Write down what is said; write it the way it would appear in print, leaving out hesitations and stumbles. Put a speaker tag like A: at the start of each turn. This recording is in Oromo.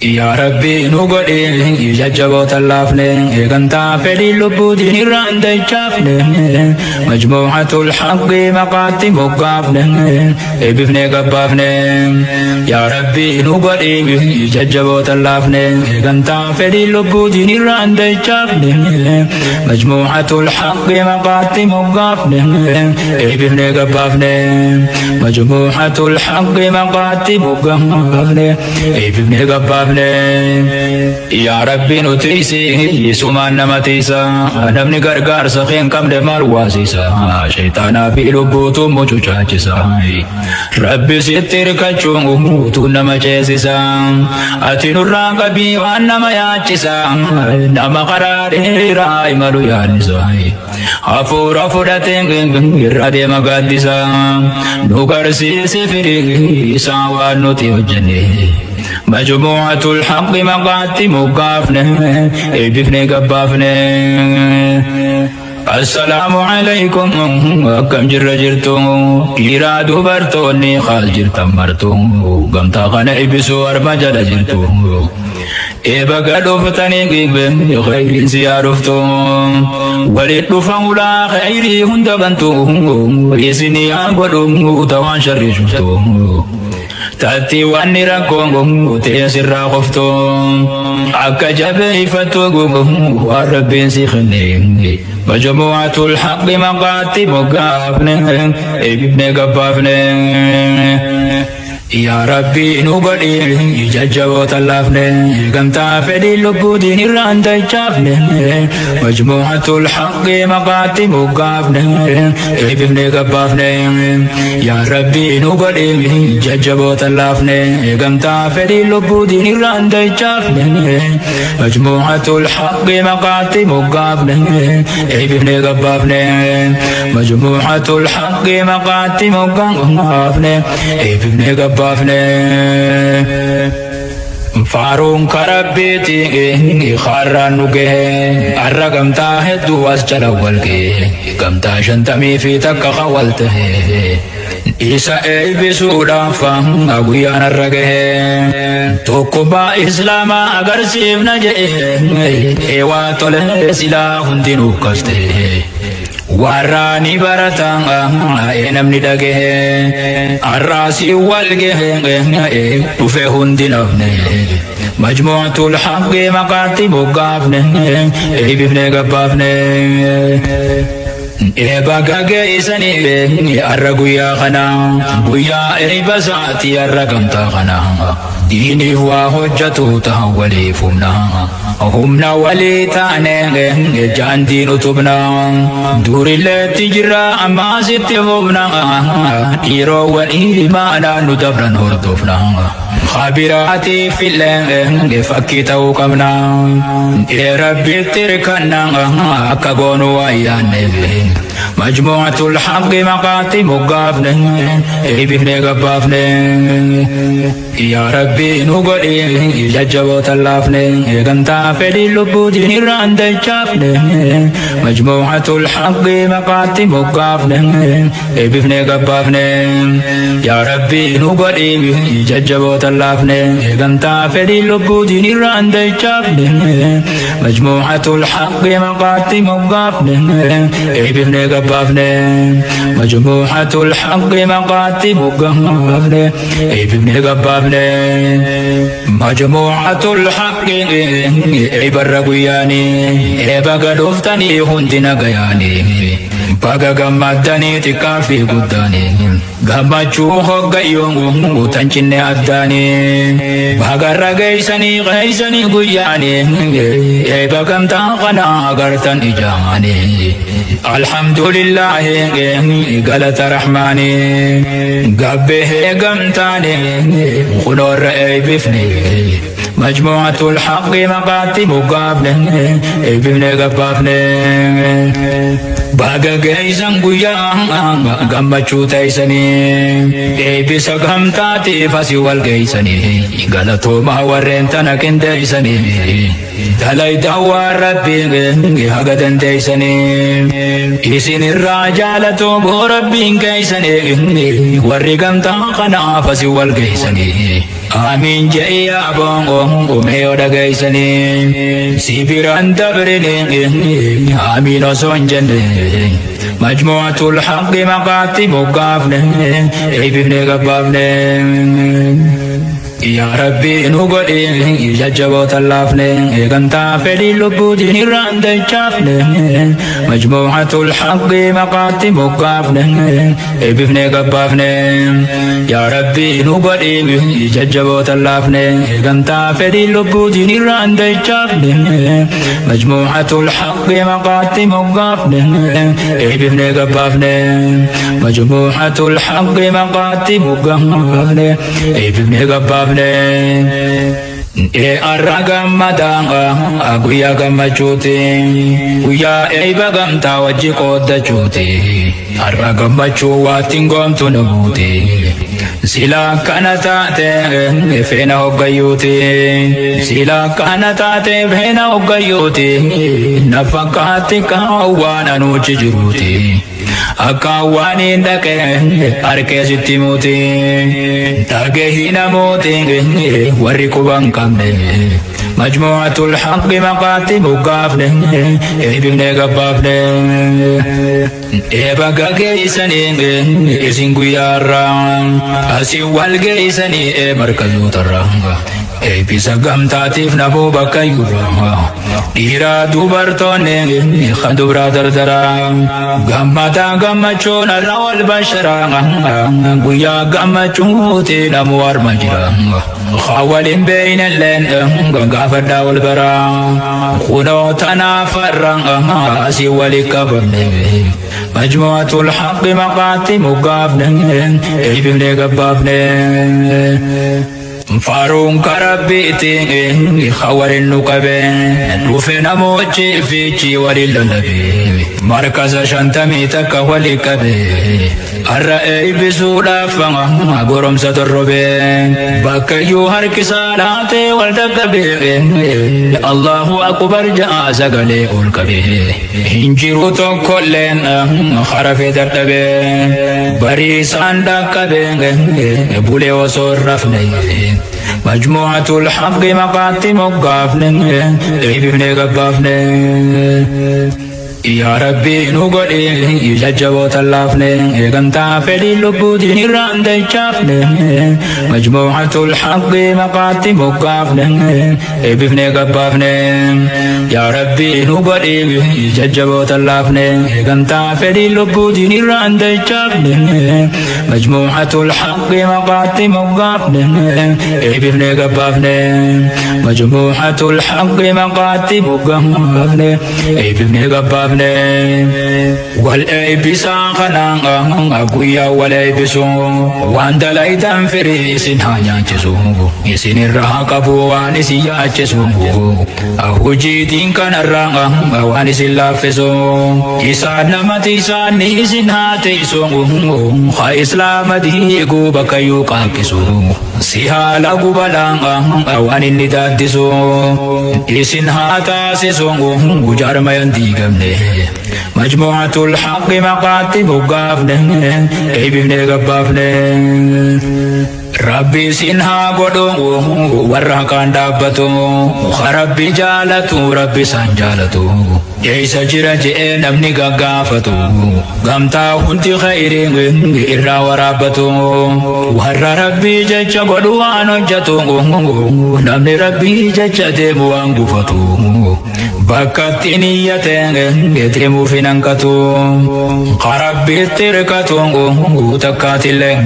A: Yaa Rabbi nu godhi jajjaboota laafne, eegantaa fedhii lubbuutiin irraan dachaafne, majmuucatul haqqi maqaatti moggaafne, eebbifne gabbaafne. Yaa Rabbi nu godhi jajjaboota laafne, eegantaa fedhii lubbuutiin irraan dachaafne, majmuucatul haqqi maqaatti moggaafne, eebbifne gabbaafne. Majmuucatul haqqi maqaatti moggaafne, eebbifne gabbaafne. Yaa Rabbi nu tiisi, isumaan nama tiisa. Namni gargaarsa kee hin qabne maal waasisa? Shayxaanaa fi lubbuutu mucucaachisa. Rabbi sitti hirkachuun guutuu nama ceesisa. Ati nurraa qabii waan nama yaachisa. Nama karaa dheeraa imalu yaadnisa. Hafuura fudhatee irra deema gaaddisa. Nu garsiise firii isaa waan nuti hojjenne. Majmuucatul haqqi maqaatti moggaafne, eebbifne gabbaafne. Assalaamu alaykum, akkam jirra jirtu? Dhiiraa dubartoonni kaas jirtan martu, gamtaa kana eebbisuu arma jala jirtu. Eebaga dhuftanii khayriin si yaa dhuftu. Waliin dhufa hulaa khayrii hunda bantu. Isin yaa godhu tawaan sharrii shuftu. Tatti wanni rakkoon ta'e sirraa qoftu. Akka jabeeffattu waan Rabbiin si kenne. Majmuucatul haqqi maqaatti moggaafne, eebbifne gabbaafne. Yaa Rabbi nu godhi jajjaboota laafne, gamtaa fedhii lubbuutiin irraan dachaafne, majmuucatul haqqi maqaatti moggaafne, eebbifne gabbaafne. Yaa Rabbi nu godhi jajjaboota laafne, gamtaa fedhii lubbuutiin irraan dachaafne, majmuucatul haqqi maqaatti moggaafne, eebbifne gabbaafne. Majmuucatul haqqi maqaatti moggaafne, eebbifne gabbaafne. Faaruun karabbiiti har'aan nu gahe, har'a gamtaa hedduu as jala wal gahe, gamtaa 51 kawal tahe, isa eebbisuudhaaf guyyaan har'a gahe. Tokkummaa Islaamaa agarsiifna jedhe, waa tole silaa hundinuu kaste. Warra ni barata namni dhagahe, har'aasii wal gahe dhufe hundi nafne. Majmuucatul haqqi maqaatti moggaafne, eebbifne gabbaafne. Eebba gaggeessanii har'a guyyaa kana, guyyaa eebba isaatii har'a gamtaa kana. Diiniif waa hojjetu ta'an waliif humna. Humna walii taane jaandiin utubna. Durilleetti jirra ammaasitti fufna. Dhiiroowwan imaanaa nu dabran hordofna. Khabiraatiif illee fakkii ta'uu qabna. Rabbitti hirkanna akka goonu waa yaanne. Majmuucatul haqqi maqaatti moggaafne, eebbifne gabbaafne. Yaa Rabbi nu godhi jajjaboota laafne, gamtaa fedhii lubbuutiin irraan dachaafne, majmuucatul haqqi maqaatti moggaafne, eebbifne gabbaafne. Yaa Rabbi nu godhi jajjaboota laafne, gamtaa fedhii lubbuutiin irraan dachaafne, majmuucatul haqqi maqaatti moggaafne, eebbifne gabbaafne. Majmuucatul haqqi maqaatti moggaafne, eebbifne gabbaafne. Majmuucatul haqqi eebbarra guyyaanii, eebba gadhooftanii hundi nagayaanii, baga gammaddanii xiqqaa fi guddaanii, gammachuu hoggayyoo tan cinne addaanii, bagarra geessanii geessanii guyyaanii, eebba gamtaa kana agartan ijaanii. Alhamdulillaahi galata Rahmaanii, gabbee gamtaanii kunoorra eebbifne. Majmuucatul haqqi maqaatti moggaafne, eebbifne gabbaafne. Baga geessan guyyaa gammachuu teessanii, eebbisa gamtaatiif asii wal geessanii, galatoomaa warreen tana qindeessanii. Dalaydaa waan Rabbiin haga dandeessanii, isin irraa jaalatu boo Rabbiin keessanii, warri gamtaa kanaaf asii wal geessanii. Aamiin je'i yaa boongo mee yoo dhageessanii si biraan dabrine aamiin osoo hin jenne majmu'atul haqqi maqaatti moggaafne eebbifne gabbaafne. Yaa Rabbi nu godhi jajjaboo tallaafne eegantaa fedhii lubbuutiin irraan dachaafne majmuucatul haqqi maqaatti moggaafne eebbifne gabbaafne. Yaa Rabbi nu godhi jajjaboo tallaafne eegantaa fedhii lubbuutiin irraan dachaafne majmuucatul haqqi maqaatti moggaafne eebbifne gabbaafne majmuucatul haqqi maqaatti moggaafne eebbifne gabbaafne. Ee arra gammadaa guyyaa gammachuuti, guyyaa eeyba gamtaa wajji qooddachuuti. Arra gammachuu waattiin goomtu namuuti, sila akkana taate feena hoggayyuuti, sila akkana taate feena hoggayyuuti. Na fakkaatti waan anuuchi jiruuti, akka waan hin dhaqe harkee sitti muti. Dhagehi namooti warri quban qabne majmu'atul haqqi maqaatti moggaafne eebifne gabbaafne. Eeba gageessanii isin guyyaarraa asii wal geessanii markazootarraa eebbisa gamtaatiif naboo bakka yuurraa dhiiraa dubartoonni kan dubraa dardaraa gammadaa gammachuun irra wal basharaa guyyaa gammachuuti namuu harma jira waliin beeynelleen gaafadhaa wal baraa kunoo tanaafarra asii wali qabamne majmu'atul haqqi maqaatti moggaafne eebbifne gabbaafne. Faaruun karabbiitti waliin nu qabe dhufe namochi fiichi waliin lallabe markaza 51 walii qabe har'a eebbisuudhaaf goromsa torrobe bakkayyuu harkisaa laatee wal dhaqqabe Allahu akbar ja'a sagalee ol qabe hin jiru tokkolleen harafee dadhabe bariisaan dhaqqabe bulee osoo hin rafne majmu'atul haqqi maqaatti moggaafne eebbifne gabbaafne. Yaa Rabbi nu godhi jajjaboo tallaafne eegantaa fedhii lubbuutiin irraan dachaafne majmu'atul haqqi maqaatti moggaafne eebbifne gabbaafne. Yaa Rabbi nu godhi jajjaboo tallaafne eegantaa fedhii lubbuutiin irraan dachaafne majmu'atul haqqi maqaatti moggaafne eebbifne gabbaafne majmu'atul haqqi maqaatti moggaafne eebbifne gabbaafne. Wal eebbisaa kanaan guyyaa wal eebbisu waan dalaytan firii isin haa nyaachisu isin irraa qabu waan isin yaachisu hojiitiin kanarraa waan isin laaffisu isaan namati isaan isin haa teessu haa islaama diiguu bakkayyuu qaaqqisu si haala gubalaan waan inni daaddisu isin haa taasisu jaarmayan diigamne majmu'atul haqqi maqaatti moggaafne eebbifne gabbaafne. Rabbi isin haa godhu warra haqaan dhaabbatu Rabbi jaalatu Rabbi isaan jaalatu eessa jira je'ee namni gaggaafatu gamtaa hundi khayrii irraa waraabbatu warra Rabbi jecha godhu waan hojjetu namni Rabbi jecha deemu waan gufatu bakka itti niyyate deemuuf hin hanqatu Rabbitti hirkatu takkaatillee.